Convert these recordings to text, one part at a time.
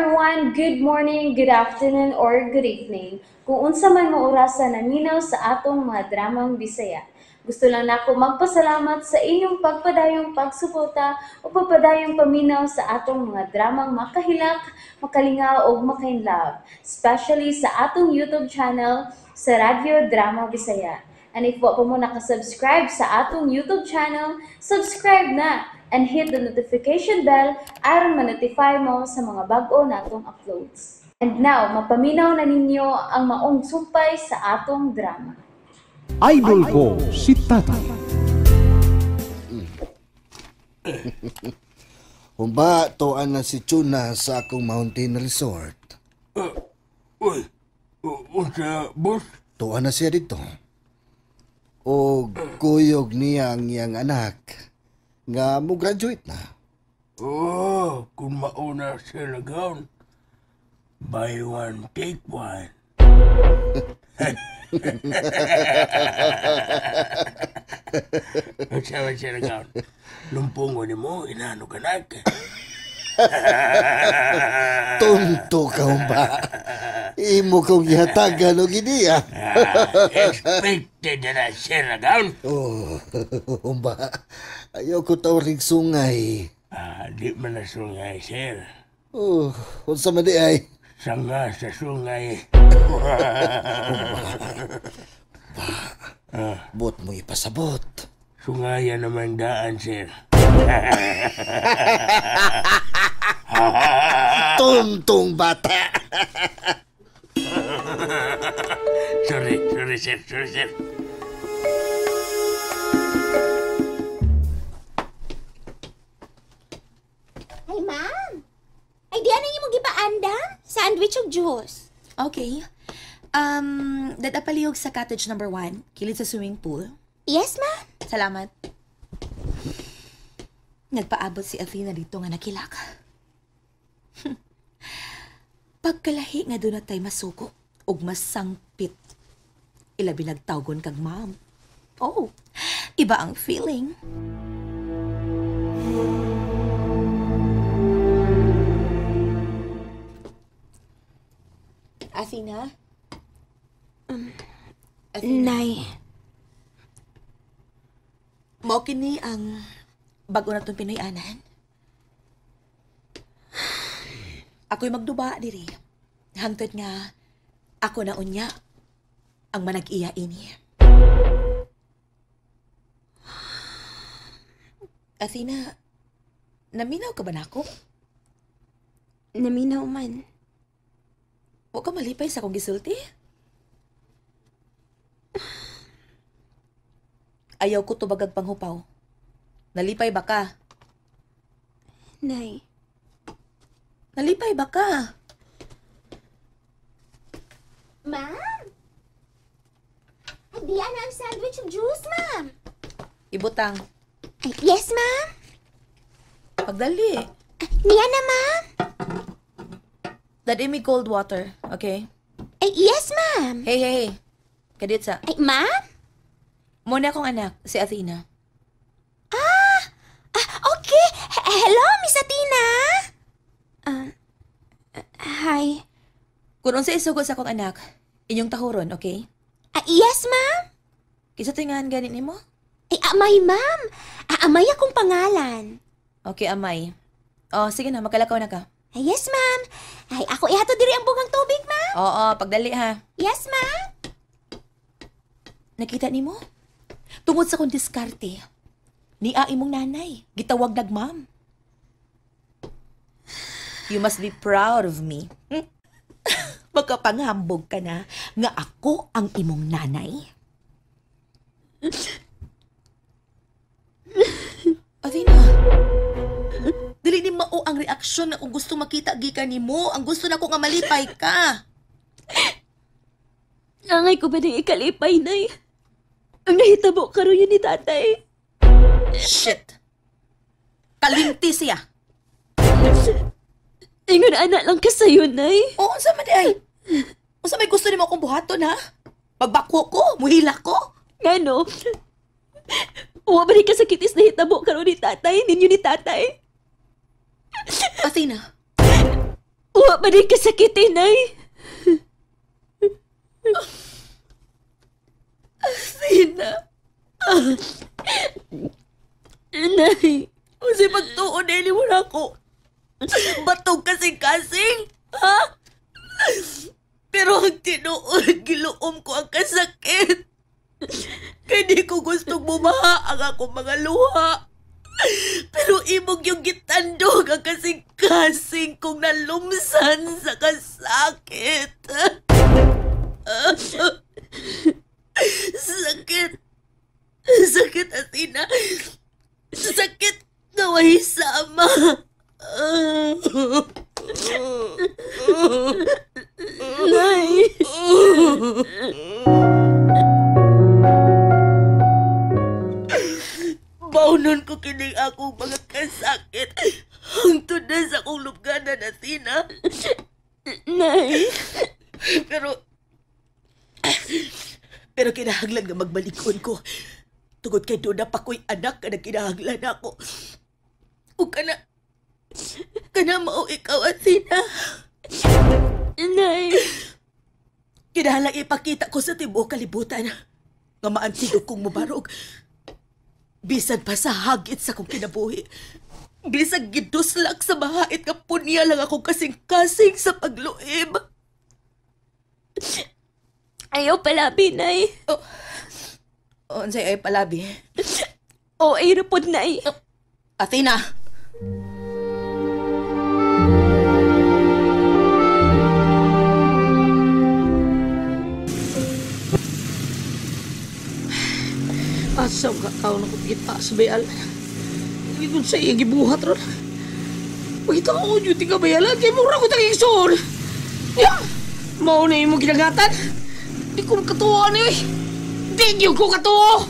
Everyone! Good morning, good afternoon, or good evening. Kung unsa man mo orasa naminaw sa atong mga dramang Bisaya. Gusto lang nako magpasalamat sa inyong pagpadayong pagsuporta o pagpadayong paminaw sa atong mga dramang makahilak, makalingaw o makainlove, especially sa atong YouTube channel sa Radyo Drama Bisaya. And if wa pa mo nakasubscribe sa atong YouTube channel, subscribe na and hit the notification bell aron ma-notify mo sa mga bag-o natong uploads. And now, mapaminaw na ninyo ang maong sumpay sa atong drama. Idol ko si Tatay. Humba, tuan na si Chuna sa akong mountain resort. Uy, unsa, boss? Tuan na siya dito. O kuyog niya ang iyang anak nga mo graduate na. Oh, kung mauna sila gown, buy one, take one. Unsa man siya nagaon? Lumpungo ni mo, inano ka na. Tonto ka ba? Imo kong gihatagan og ideya. Expected na siya nagaon. Oh, humba. Ayaw ko tawrig sungay. Di man na sungay, sir. Oh, unsa man di ay? Sanga sa sungay. Bot mo ipasabot. Sungaya naman daan, sir. Tuntong bata. Sorry, sir. Sorry, sir. Ay, ma'am. Ay, di ano yung gipaandam? Sandwich o juice? Okay. Dadapalihog sa cottage number 1, kilid sa swimming pool. Yes, ma'am. Salamat. Nagpaabot si Athena dito nga nakilak. Pagkalahi nga doon na tayo masuko ug masangpit. Ilabi nagtawgon kag ma'am. Oh, iba ang feeling. Athena? Athena? Nay. Mao kini ang bago na itong Pinoy-anan. Ako'y magduba diri. Hangtod nga, ako na unya ang manag-iya ini. Athena, naminaw ka ba nako? Naminaw man. Huwag ka malipay sa akong gisulti. Ayaw ko tubagag panghupaw. Nalipay ba ka? Nay. Nalipay ba ka? Ma'am! Ay, di na ang sandwich of juice, ma'am. Ibutang. Ay, yes, ma'am. Pagdali. Ay, niya na, ma'am. Dali mi cold water, okay? Ay, yes, ma'am. Hey, hey, hey. Kaditsa. Ay, ma'am? Muna akong anak, si Athena. Okay. Hello, Miss Athena. Hi. Kung unsa isugod sa akong anak, inyong tahuron, okay? Yes, ma'am. Kinsa tingahan gani nimo? Ay, Amay, ma'am. Amay akong pangalan. Okay, Amay. Oh, sige na, makalakaw na ka. Ay, yes, ma'am. Ay, ako ihato diri ang bugang tubig, ma'am. Oo, pagdali ha. Yes, ma'am. Nakita nimo? Tungod sa kong diskarte, niya imong nanay, gitawag nagma'am. You must be proud of me. Magkapanghambog ka na nga ako ang imong nanay. Athena, dili ni mao ang reaksyon na kung gusto makita gikan nimo, ang gusto na ko nga malipay ka. Angay ko ba ng ikalipay, Nay? Ang nahitabo karon yun ni tatay. Shit! Kalimti siya. Ingon anak lang ka sa'yo, Nay. Oo, unsa man di ay? Unsa may gusto nimo akong buhaton, ha? Magbako ko? Muhila ko? Ngano? Wa ba ni kasakitis nahitabo karon ni tatay? Ninyo ni tatay? Athena. Wa Wa ba di kasakit, inay? Athena! Inay! Kasi pagtuon na mo na ako. Batong kasing-kasing! Ha? Pero ang tinuod, giluom ko ang kasakit. Kaya di ko gustong bumaha ang akong mga luha. Pero imog yung gitandog ang kasing-kasing kong nalumsan sa kasakit. Sakit. Sakit, Athena. Sakit na way sama. Nay! Baunon ko kining akong mga kasakit. Hangtod na sa akong lubganan, Athena. Nay! Pero kinahanglan nga magbalikon ko. Tungod kay doon na pa ko'y anak ka na kinahanglan ako. O kana mao ikaw, Athena. Nay! Kinahanglan ipakita ko sa tibuok kalibutan nga maantigo kong mubarog. Bisan pa sa hagit sa kong kinabuhi. Bisan giduslak sa mahait nga punya lang akong kasing-kasing sa pagluib. Ayaw palabi, Nay. Oh, unsay ay palabi? Oh, ay rapod, Nay. Athena! Asa ka tao na kumita sa bayal. Hindi ko sa iyang gibuhat ron. Pagkita ko duty ka bayalan, kaya mura ko tagigsoon. Ya! Mao na imong ginagatan. Di ko makatuo ni. Di gyud ko katuo.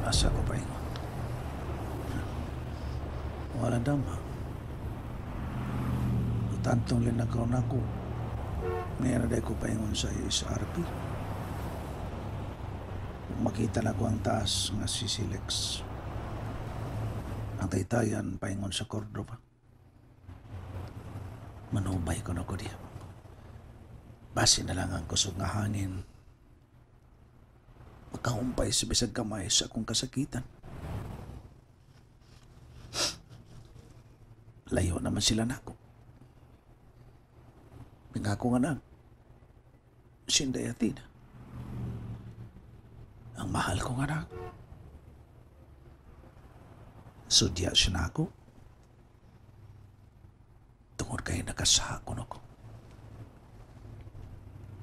Asa ko pa ingon? Wala dama. Tantong linagaw na ko. Ngayon na ko paingon sa SRP. Makita na ko ang taas nga si Silex. Ang taytayan paingon sa Cordova. Manubay ko na ko diya. Base na lang ang kusog nga hangin. Magkahumpay sa bisag kamay sa akong kasakitan. Layo naman sila nako. Nangako nga na. Sinday Athena. Ang mahal kong anak. Sudya siya na ako. Tungod kay nakasakon ako.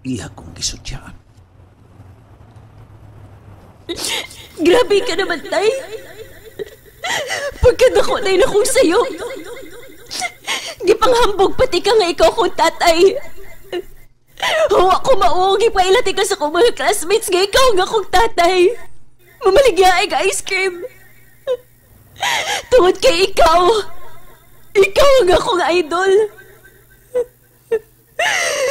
Iya kong gisudyaan. Grabe ka naman, Tay. Pagkadako na yun akong sayo. Gipanghambog pati ka nga ikaw akong tatay. Huwa ko mauugi pa ilati ka sa kong mga classmates nga ikaw nga akong tatay. Mamaligya ay ice cream. Tungod kay ikaw. Ikaw nga akong idol.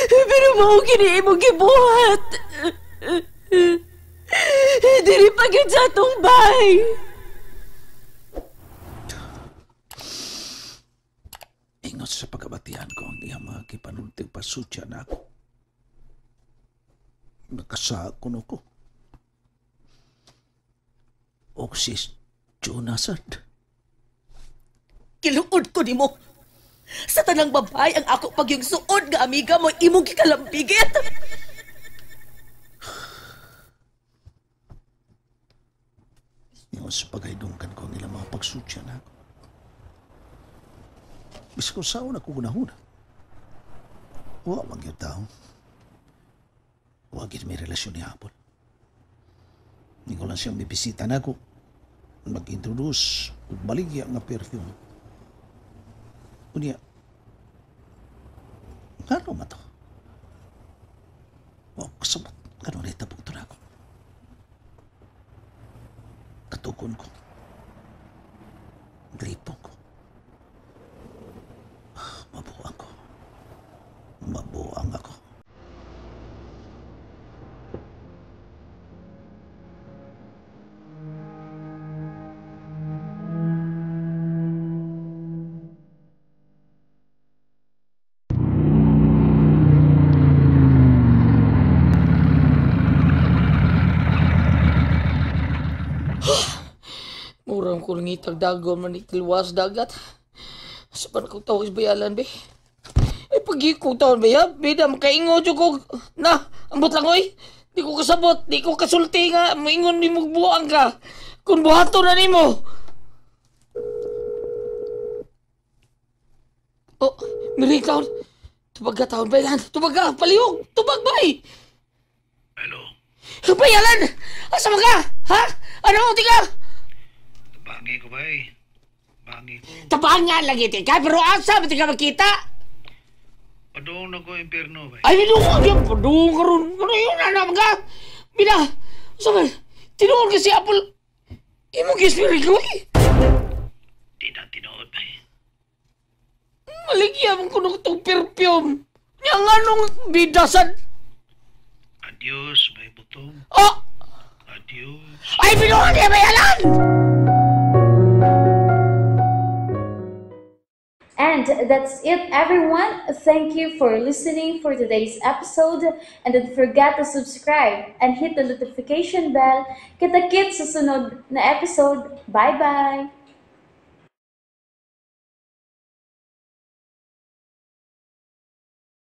Pero mao kini imong gibuhat. Diri pa gyud sa atong bahay. Ingot sa pagkabatian ko ang iyang mga kipanuntig pasutya na ako. Nakasakon ako. O si Jonathan. Kiluod ko nimo. Sa tanang babae ang ako pagyong suod nga amiga mo imong gikalambigit. Ingon sa paghaydungkan ko ang ilang mga pagsutya na ako. Bisag kung saan ako gunahuna. Wa man gyud tao. Wa gyud may relasyon ni Apple. Hindi ko lang siyang bibisita na ako. Mag-introduce ug baligya nga perfume. Unya, ngano man to? Wa ko kasabot. Ngano na itabok to na ako? Katukon ko. Gripon ko. Mabuang ko. Mabuang ako. Murang ko lang itag dagon man itilwas dagat. Sa pa kong tawag sa bayalan, be. Eh, pag ko taon, be, ha? Bida, makaingo dyan ko. Na, ambot lang, oy. Di ko kasabot, di ko kasulti nga. Maingon ni mo buang ka. Kung buhato na nimo. Oh, miring taon. Tubag ka taon, bayalan. Tubag ka, palihog. Tubag, bay. Hello? Bayalan! Asa man ka? Ha? Ano, tika? Bangi ko ba eh? Bangi ko. Tabangan lagi tika, pero asa ba tika makita? Padung na ko impyerno ba? Ay, minuko diyan, padung karon. Ano yun, anak ka? Bina, asa man, tinuod kasi Apple. Imo gispirit ko eh. Di na tinuod ba eh? Maligya man ko nung itong perfume. Nya nga nung bidasan. Adios, may butong. Oh! Adios. Ay, minuko niya, bayalan! And that's it, everyone. Thank you for listening for today's episode. And don't forget to subscribe and hit the notification bell. Kita-kits sa sunod na episode. Bye-bye!